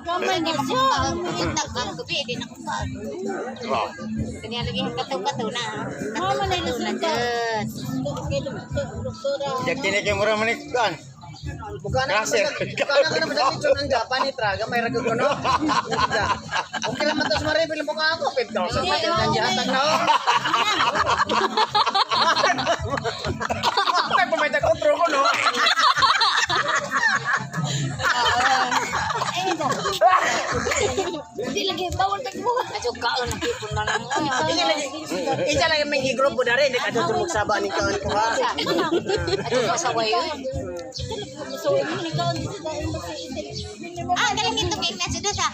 Gamay na siya. Ang gabi, di na kumpag. Wow. Kanya lagi ang kataw-kataw na. Mama na ilusun ka. Yak kini kay mura man kan. Buka na Raser. Buka na ka naman sa lechon ang Japan ni Traga may ragod ko no. Okay lang man to sa Maribel mo ka ako 5,000 pa din ang hatag na. Ay pumayta ko otro ko no. Hindi lagi bawal tagbuhat. Asog kaon na kipon na lang. Iya lagi. Iya lagi may igrupo na rin kadto sa magsaba ni kaon ko ha. Asog pasaway yun. Ah, galing ito kay Ignacio doon sa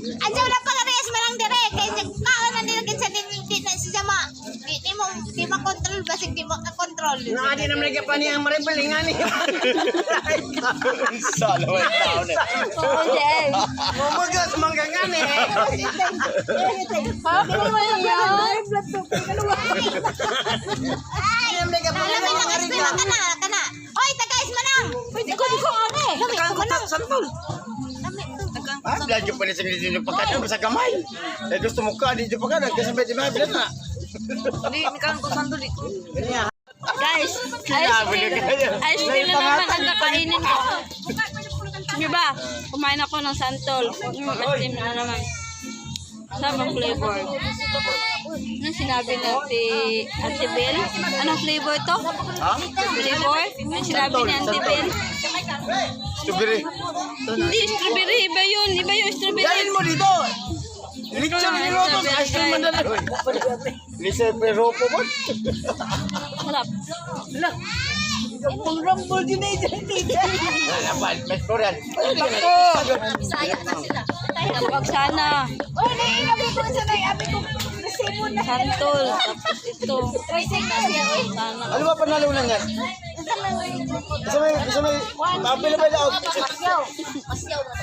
Anjaw lang pagarehas man lang dire kay kaon na nila kinsa din di na siya ma di, di mo di makontrol basig di mo ka-control. Na di naman lagi pa niya ang Maribel ngani. Sa lawan taon eh. Okay. Mumugas mangga ngani. Ay, Di naman lagi pa niya alam ang mo Maribel. na kana kana. Oy, tagais manang. Pwede ko di ko ane. Lami ko na. Santol. Lami to. Ah, lagi pa ni sa dito pagkain sa gamay. Eh gusto mo ka dito pagkain kasi pwede mabilan na. Guys, ice cream. Ice cream na naman ang kakainin ko. Di ba? Kumain ako ng santol. Ice cream na naman. Sama flavor. Anong sinabi na si Ate Bel? Anong flavor to? Ha? Flavor? Anong sinabi ni Ate Bel? Strawberry. Hindi, strawberry. Iba yun. Iba yung strawberry. Dalhin mo dito. Lechon niluto sa ice cream man dala. Lisa pero po ba? Sarap. Pang rumble din eh. Wala pa, may floral. Bisaya na sila. Kapag sana. Oy, naiingabi ko sa naiabi ko. Resibo na. Santol. Tapos ito. Siya, oy. Sana. Ano ba panalunan yan? Isa may, pabila ba daw? Masyaw. Masyaw na.